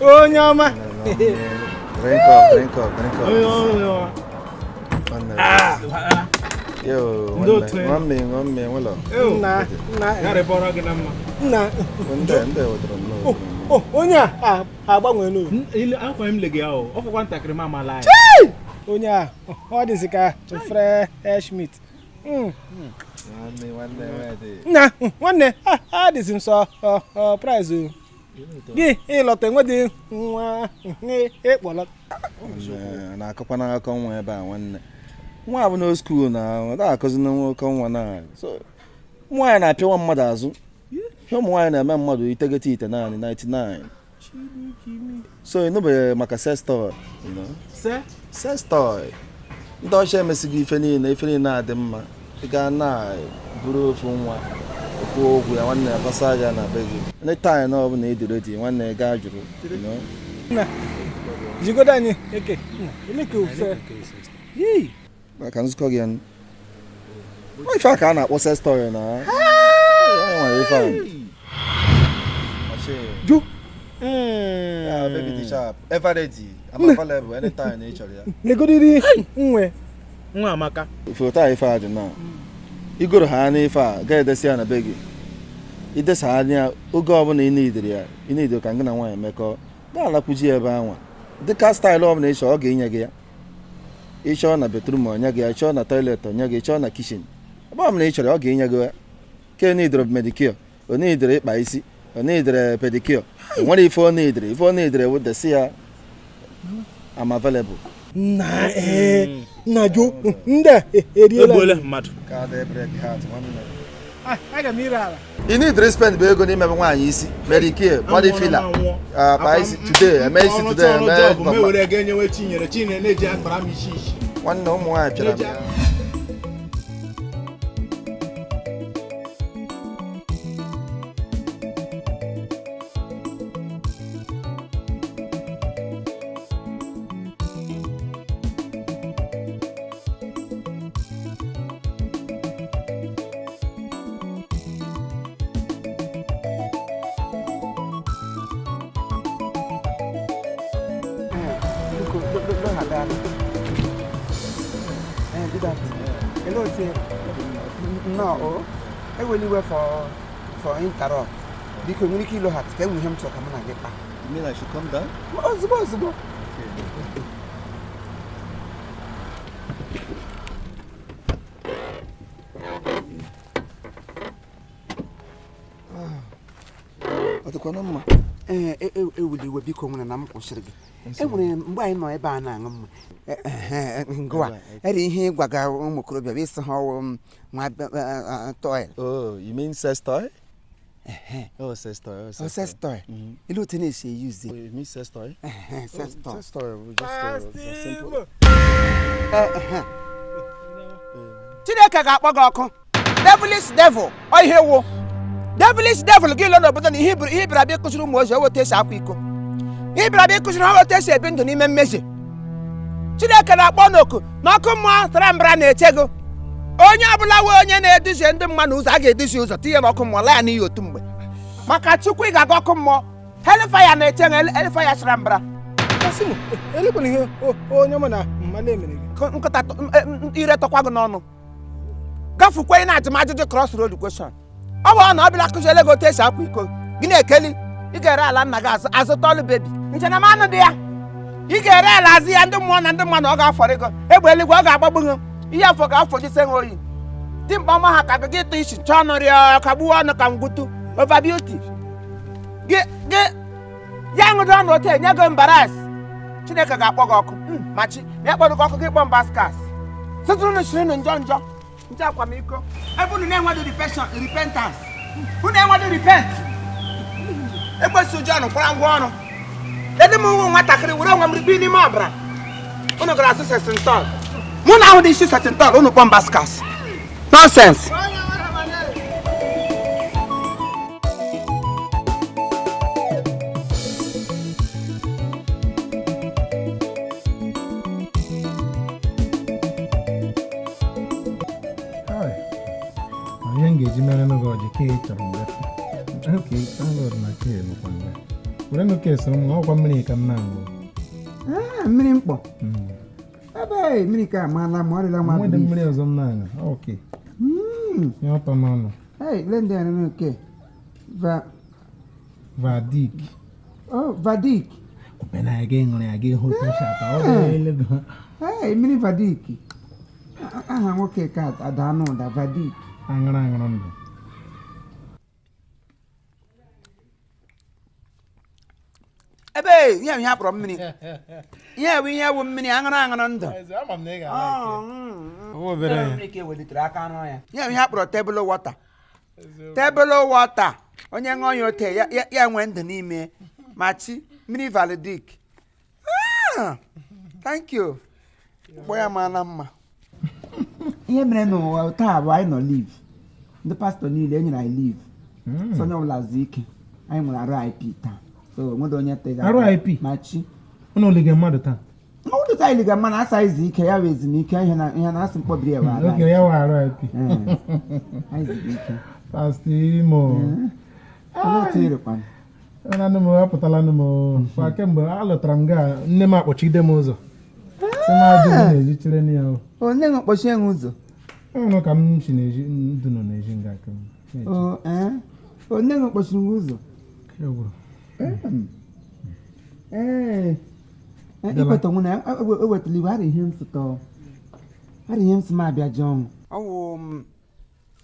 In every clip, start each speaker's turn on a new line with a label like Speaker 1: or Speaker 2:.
Speaker 1: Onye ọma.
Speaker 2: Drink up, drink up, drink up. Nwanne. Yo,
Speaker 3: Ndị otu
Speaker 2: nwanne.
Speaker 3: enyi.
Speaker 2: Nwanne, nwanne, nwụlọ.
Speaker 1: Nna, nna,
Speaker 3: Ya rịbọrọ gị na mma.
Speaker 1: Nna.
Speaker 2: Ndị ndị wetara nnọọ.
Speaker 1: O, onye a agbanwe n'o.
Speaker 3: Akwa m lege ya o, ọ fọkwa ntakịrị m amala ya.
Speaker 1: Onye a, ọ dịzị ka fresh meat.
Speaker 2: Nwanne, nwanne, nwanne.
Speaker 1: Nna, nwanne, a dịzị m sọ prize o. Gị ịlọta enwedị nwa ịkpọlọta.
Speaker 2: Nwanne, na-akọkwa n'akụkọ nwa ebe a nwanne. Nwa bụ no school na ọ na-akụzi na nwoke nwa na. So, ụmụ nwaanyị na-apịawa mmadụ azụ. Ihe ụmụ nwaanyị na-eme mmadụ itegete ite naanị 99. So, ị nụbeghị maka sex toy, you know?
Speaker 3: Se?
Speaker 2: Sex toy. Ndị ọcha emesighị ife niile, ife niile na-adị mma. Ị gaa na buru ofu nwa, kwuo okwu ya nwanne ya basa ya na be gị. Anytime na ọ bụla ị dị ready, nwanne ya gaa jụrụ, you know?
Speaker 1: Nna, jigodo anyị eke. Nna, ele ka ofe. Yii.
Speaker 2: Maka nzukọ gị ya. Ọ ife a ka a na-akpọ sex toy na. Ya nwere ife a.
Speaker 1: Ju.
Speaker 2: Yeah, baby dị sharp. Ever ready. I'm available anytime ị chọrọ ya.
Speaker 1: Legodiri nwe.
Speaker 3: Nwa amaka.
Speaker 2: Foto a ife a dị na. Igoro ha n'ife a ga-edesi ya na be gị. Idesa anya oge ọbụla ị nidiri ya, ị nidiri ka gị na nwaanyị mekọọ, gaa alakwuji ebe anwa. Dịka style ọbụla ị chọrọ, ọ ga-enye gị ya. Ị chọọ na bedroom onye gị ya, ị chọọ na toilet onye gị, ị chọọ na kitchen. Ebe ọbụla ị chọrọ, ọ ga-enye gị ya. Ke nidiri medicure, o nidiri ịkpa isi, o nidiri pedicure. O nwere ife ọ nidiri, ife ọ nidiri wụ desi ya I'm available.
Speaker 1: Nna ee, nna ju, ndị a eriela.
Speaker 3: Egbuola mmadụ.
Speaker 2: Ka dị break heart nwanne.
Speaker 1: Aga m ire ala.
Speaker 2: You need to spend ego n'ime nwaanyị isi, medicure, body filler, akpa isi today, eme isi today, eme
Speaker 3: ọrụ m ewere ego enyewe Chinyere, Chinyere na-eji akpara m isi isi.
Speaker 2: Nwanne ụmụ nwaanyị pịara m.
Speaker 4: No, eweliwe for interrupt. Biko nwere ike ịlọghachi ka enwe ihe m chọrọ ka mụ na gị kpaa.
Speaker 2: You mean I should come down?
Speaker 4: Ozugbo ozugbo.
Speaker 2: Ọ dịkwa na mma?
Speaker 4: Ee, eweliwe biko nwere na m kwụsịrị gị. Enwere mgbe anyị nọ ebe a na-aṅụ mma. Ngwa, ere ihe ịgwaga ụmụ okorobịa bụ ịsị ha ọwụ nwa toy.
Speaker 2: Oh, you mean sex toy? Oh, sex toy. Oh,
Speaker 4: sex toy. Ile otu na-esi eyuzi.
Speaker 2: Oh, you mean sex toy?
Speaker 4: Sex toy.
Speaker 2: Sex toy. Just simple.
Speaker 4: Chineke ga-akpọ gị ọkụ. Devilish devil, ọ ihe wụ. Devilish devil gị lọ n'obodo na ihe bịara bịa ịkụziri ụmụ ozi otu esi akwa iko. Ihe bịara bịa ịkụziri ha otu esi ebi ndụ n'ime mmehie. Chineke na-akpọ n'oku na ọkụ mmụọ tara mbara na-eche gị. Onye ọbụla wee onye na-eduzie ndị mmadụ ụzọ a ga-eduzi ụzọ tinye n'ọkụ mmụọ laa ya n'iyi otu mgbe. Maka Chukwu ị ga-aga ọkụ mmụọ. Hellfire na-eche gị, hellfire sara mbara.
Speaker 1: Kasimu, elekwana ihe onye ọma na mmadụ emere gị.
Speaker 4: Nkịta ire tọkwa gị n'ọnụ. Gafukwe ị na-ajụ m ajụjụ cross road question. Ọ bụ na ọ bịara kụziele gị otu esi akwa iko gị na-ekeli ị ga-ere ala nna gị azụ azụta ọlụ bebi nchenamanụ dị ya. Ị ga-ere ala azụ ya ndị mmụọ na ndị mmadụ ọ ga-afọrọ ego egbe eluigwe ọ ga-agbagbu gị ihe afọ ga-afọjise ha oyi dimkpa ọma ha ka gị tụ isi chọọ ọnụ rịọ ka gbuo ọnụ ka ngwutu over beauty gị gị ya ṅụdị ọnụ otu enye gị mbaras. Chineke ga-akpọ gị ọkụ machi ma ya kpọrọ gị ọkụ gị kpọọ mbaskas sụtụrụ sịrịnụ njọ njọ njọ akwamiko ebe unu na-enweghị repentance unu enweghị repent ekwesị ụjọ ọnụ kwara ngwa ọrụ ede m ụmụ nwatakịrị were onwe m rikpi n'ime ọbara unu gara asụ sesintọl mụ na ahụ dị isi sesintọl unu kpọọ mbaskas nonsense.
Speaker 5: Ihe m ga-eji mere n'oge ọjị ka ị chọrọ mgbe. Okay, thank God na ka nọkwa mgbe.
Speaker 1: Were nụ kesịrị m, ọkwa mmiri ka m na-aṅụ.
Speaker 5: Ah, mmiri mkpọ. Ebe mmiri ka amaala ma ọ rịla nwa.
Speaker 1: Nwedị mmiri ọzọ m na-aṅụ. Oke ihe ọtọ n'ọnụ.
Speaker 5: Hey, le ndị a nke va.
Speaker 1: Vadik.
Speaker 5: Oh, vadik.
Speaker 1: Kwube na ya ga ṅụrụ ya ga ịhụ otu o si atọ. Ọ dị elego.
Speaker 5: Hey, mmiri vadik. Aha nwoke ka ada n'ụda vadik.
Speaker 1: Aṅụrụ aṅụrụ ndụ.
Speaker 4: Ebe ihe bụ ihe akpọrọ mmiri, ihe bụ ihe bụ mmiri aṅụrụ aṅụrụ ndụ.
Speaker 1: Obere ya.
Speaker 4: Mmiri ka ewelitere aka arụ ya. Ihe bụ ihe akpọrọ table water, table water. Onye ṅụọ ya ote ya, ya nwee ndụ n'ime ma chi mmiri validik. Ah, thank you. Mkpọ ya maala mma.
Speaker 5: Ihe mere n'ụwa taa bụ anyị nọ leave. Ndị pastọ niile e nyere anyị leave, so onye ọbụla zuo ike. Anyị nwere RIP taa, so nwere onye tega.
Speaker 1: RIP?
Speaker 5: Ma chi.
Speaker 1: Ụnụ olige mmadụ taa?
Speaker 5: Ọwụdụta anyị liga mmanụ asa izu ike, ya wee ezumike. Ihe na ihe na asị mkpọbiri ya wee
Speaker 1: Oge ya wa RIP.
Speaker 5: Anyị zuru ike.
Speaker 1: Pastọ Imo.
Speaker 5: Olee otu ịrịkwanụ?
Speaker 1: Nanụ m apụtala nụ m kwa kemgbe alọtara m gaa, nne m akpọchide m ụzọ si m adị m na-eji chere na ya o.
Speaker 5: Onye nwe kpọchie nwe ụzọ?
Speaker 1: Ọnụ ka m si na-eji ndụ nọ na-eji nga aka m na-eji.
Speaker 5: O, ee, onye nwe kpọchiri nwe ụzọ?
Speaker 1: Ke gwụrụ.
Speaker 5: Ee, ikweta onwe na ewetala iwe ara ihe m sụtọ ara ihe m sị m abịa ji ọnwụ.
Speaker 4: Ọ wụ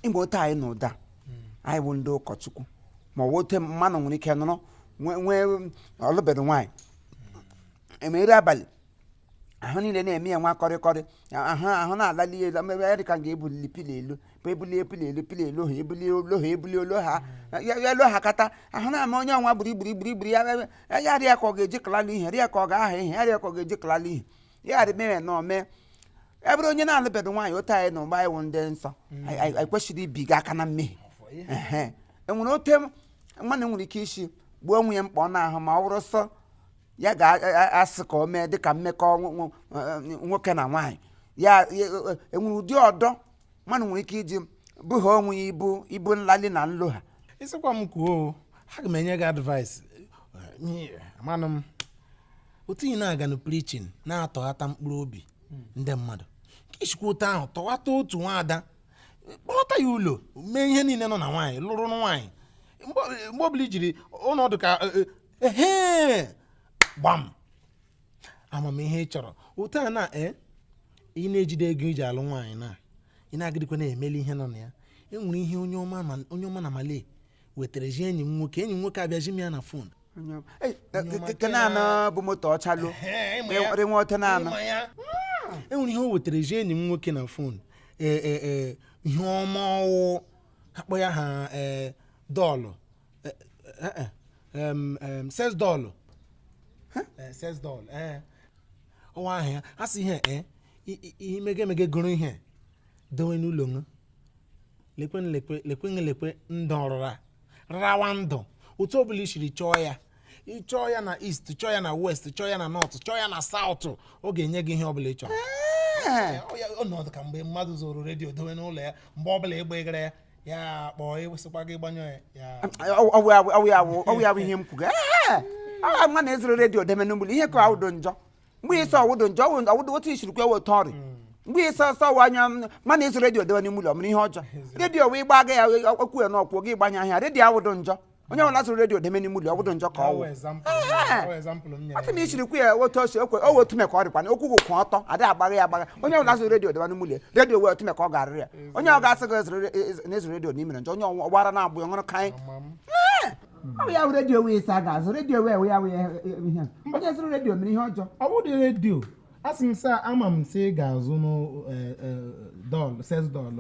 Speaker 4: igbe otu anyị na ụda anyị bụ ndị ụkọchukwu, ma ọ bụ otu mmanụ nwere ike nọrọ nwee ọlụbeghị nwaanyị emere abalị ahụ niile na-eme ya nwa kọrịkọrị ahụ ahụ na-alali elu ebe ya dịka ga-ebulili pila elu bụ ebulie pila elu pila elu ha ebulie olu ha ebulie olu ha ya ya elu ha kata ahụ na-ama onye ọnwa gburi gburi gburi gburi ya ya ya rịa ka ọ ga-eji kalala ihe rịa ka ọ ga-aha ihe ya rịa ka ọ ga-eji kalala ihe ya rị mere na ome ya bụrụ onye na-alụbeghị nwaanyị otu anyị na ụgbọ anyị wụ ndị nsọ anyị kwesịrị ibiga aka na mmehie. Ehe. Enwere ote mmadụ nwere ike isi gbuo onwe ya mkpa ọ na-ahụ ma ọ bụrụ sọ ya ga-asị ka o mee dịka mmekọ nwoke na nwaanyị ya enwere ụdị ọdọ mmadụ nwere ike iji bụha onwe ya ibu ibu nlali na nlo ha.
Speaker 1: Ịsịkwa m kwuo, aga m enye gị advice. Amanụ m otu ị na-aga na preaching na-atọghata mkpụrụ obi ndị mmadụ ka isikwa otu ahụ tọghata otu nwaada, kpọlọta ya ụlọ, mee ihe niile nọ na nwaanyị lụrụ nwaanyị mgbe ọbụla ijiri ọnọdụ ka ehe gbam amamihe ị chọrọ otu a na ị na-ejide ego iji alụ nwaanyị na ị na-agịdịkwa na-emeli ihe nọ na ya. E nwere ihe onye ọma na Malay wetara ji enyi m nwoke, enyi m nwoke abịaji m ya na phone.
Speaker 4: Naanị bụ moto ọcha lo renwe ote naanị.
Speaker 1: E nwere ihe o wetara ji enyi m nwoke na phone, ee ihe ọma ọwụ akpọ ya ha dọọlụ sex dọọlụ, sex dọọlụ ọwa ahụ ya a sị ihe ihe mege emege gụrụ ihe dowe n'ụlọ ṅụ lekwe lekwe lekwe lekwe ndụ ọrụra rawa ndụ otu ọbụla i siri chọọ ya, ị chọọ ya na east, chọọ ya na west, chọọ ya na north, chọọ ya na south, ọ ga-enye gị ihe ọbụla ị chọrọ. Ọnọdụ ka mgbe mmadụ zụrụ redio dowe n'ụlọ ya, mgbe ọbụla ịgba ịgara ya ya kpọọ ịsịkwa gị gbanyụọ ya.
Speaker 4: Ọwụ ya bụ ihe m kwuga. Ọ nwa na-ezuru redio deme n'ụlọ ihe ka awụdo njọ mgbe ịsọ ọwụdo njọ ọwụdo otu isiri kwe weta ọrị mgbe ịsọ ọsọ wụ anya ma na-ezu redio dewe n'ime ụlọ mere ihe ọjọọ. Redio wee gba aga ya okwu ya n'ọkwụ gị gbanye ahịa redio awụdo njọ. Onye ọbụla zụrụ redio deme n'ime ụlọ ọwụdo njọ ka ọ wụ. Atụ m isiri kwu ya otu osi okwe o wetu me ka ọ dịkwana okwu gị kwụ ọtọ adịghị agbagha ya agbagha. Onye ọbụla zụrụ redio debe n'ime ụlọ redio wee otu me ka ọ ga-arịrị ya. Onye ọ ga-asị gị na-ezuru redio n'ime njọ onye ọgbara na-agbụ ya ṅụrụ kaị.
Speaker 5: Ọ bụ ya wụ redio wee ịsa ga-azụ redio wee ya wụ ihe onye zụrụ redio mere ihe ọjọọ.
Speaker 1: Ọ bụdị redio a sị m sị ama m sị ị ga-azụ dọl sex dọl.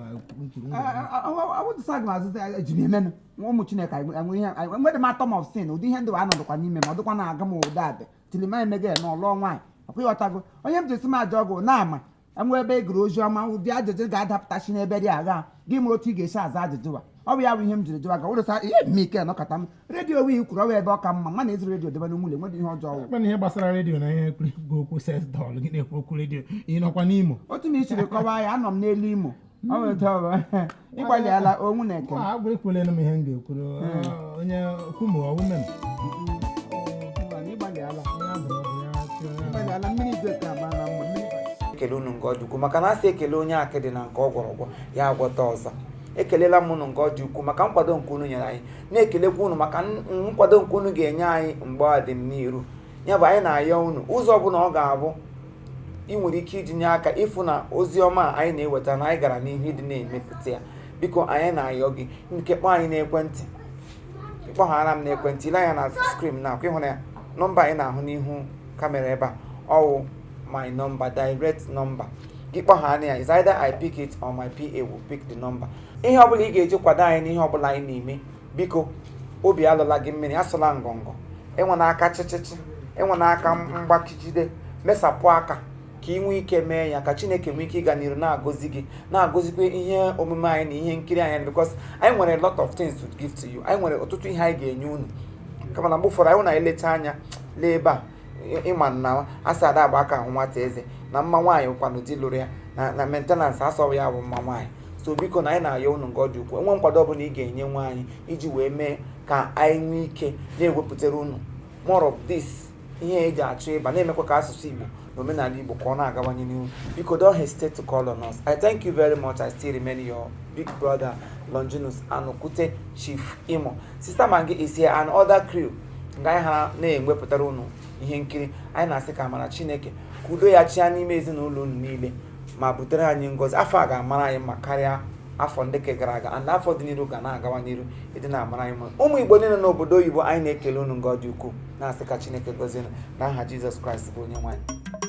Speaker 5: Ọwụdụsa ga m azụta eji m emenụ ụmụ Chineke enwe ihe nwere m atom of sin ụdị ihe ndị wa anọdụkwa n'ime ma ọ dịkwa na-aga m ụdị abịa tili ma emega ya n'ọlụọ nwaanyị ọkwa ịghọtago onye m ji esi m aja ọgụ na-ama enwe ebe e gụrụ ozi ọma ụdị ajụjụ ga-adapụtachi n'ebe dị agha gị mụrụ otu ị ga-esi aza ajụjụ wa. Ọ bụ ya bụ ihe m jiri jụwa ga wụrụsa ihe mme ike nọkọta m redio wii kwuru ọ bụ ebe ọ ka mma nwa na-ezuru redio debe n'ụlọ enweghị ihe ọjọọ wụ.
Speaker 1: Mana ihe gbasara redio na ihe ekwu okwu sex doll gị na-ekwu okwu redio ị nọkwa n'Imo.
Speaker 5: Otu na isiri kọwaa ya anọ m n'elu Imo ọ bụ otu ọ bụ ịgbalịala onwu na eke.
Speaker 1: Agwa ekwulela m ihe m ga-ekwuru onye kwumo ọwụme m.
Speaker 5: Ịgbalịala. Ịgbalịala, mmiri igwe ka ama na mma mmiri.
Speaker 6: Ekele unu nke ọ dị ukwuu maka na asị ekele onye akịdị na nke ọ gwọrọ ọgwọ ya agwọta ọzọ. Ekelela m unu nke ọ dị ukwuu maka nkwado nke unu nyere anyị, na-ekelekwa unu maka nkwado nke unu ga-enye anyị mgbe ọ dị m n'iru. Ya bụ, anyị na-ayọ unu, ụzọ ọbụla ọ ga-abụ ị nwere ike iji nye aka ịfụ na ozi ọma a anyị na-eweta na anyị gara n'ihu ịdị na-emepụta ya, biko, anyị na-ayọ gị nke kpọọ anyị n'ekwentị. Ịkpọghara m n'ekwentị, ile anya na screen na akwa ịhụ ya, nọmba anyị na-ahụ n'ihu camera ebe a, ọwụ my number, direct number gị. Kpọghara ya, is either I pick it or my PA will pick the number. Ihe ọbụla ị ga-eji kwado anyị n'ihe ọbụla anyị na-eme, biko, obi alụla gị mmiri, asụla ngọngọ, enwe n'aka chịchịchị, enwe n'aka mgbakijide, mesapụ aka ka ị nwee ike mee ya, ka Chineke nwee ike ịga n'iru na-agọzi gị, na-agọzikwa ihe omume anyị na ihe nkiri anyị, because anyị nwere a lot of things to give to you. Anyị nwere ọtụtụ ihe anyị ga-enye unu, kama na mgbe ụfọdụ anyị na-elecha anya lee ebe a ịma na asa ada agba aka ahụ nwata eze na mma nwaanyị kwanụ di lụrụ ya na maintenance asọghị ya bụ mma nwaanyị. So biko, na anyị na-ayọ unu nke ọ dị ukwuu, enwe nkwado ọbụla ị ga-enye nwa anyị iji wee mee ka anyị nwee ike na-ewepụtara unu more of this ihe eji achọ ịba, na-emekwa ka asụsụ Igbo na omenala Igbo ka ọ na-agawanye n'ihu. Biko, don't hesitate to call on us. I thank you very much. I still remain your big brother, Longinus Anukute, Chief Imo. Sister Mangi is here and other crew. Nga anyị ha na-ewepụtara unu ihe nkiri anyị, na-asị ka amara Chineke, ka udo ya chia n'ime ezinụlọ unu niile ma butere anyị ngọzi. Afọ a ga-amara anyị mma karịa afọ ndị ke gara aga, and afọ dị n'iru ga na-agawa n'iru ịdị na-amara anyị mma. Ụmụ Igbo niile n'obodo oyibo, anyị na-ekele unu nga ọ dị ukwuu, na-asị ka Chineke gọzie unu n'aha Jizọs Kraịst bụ onye nwe anyị.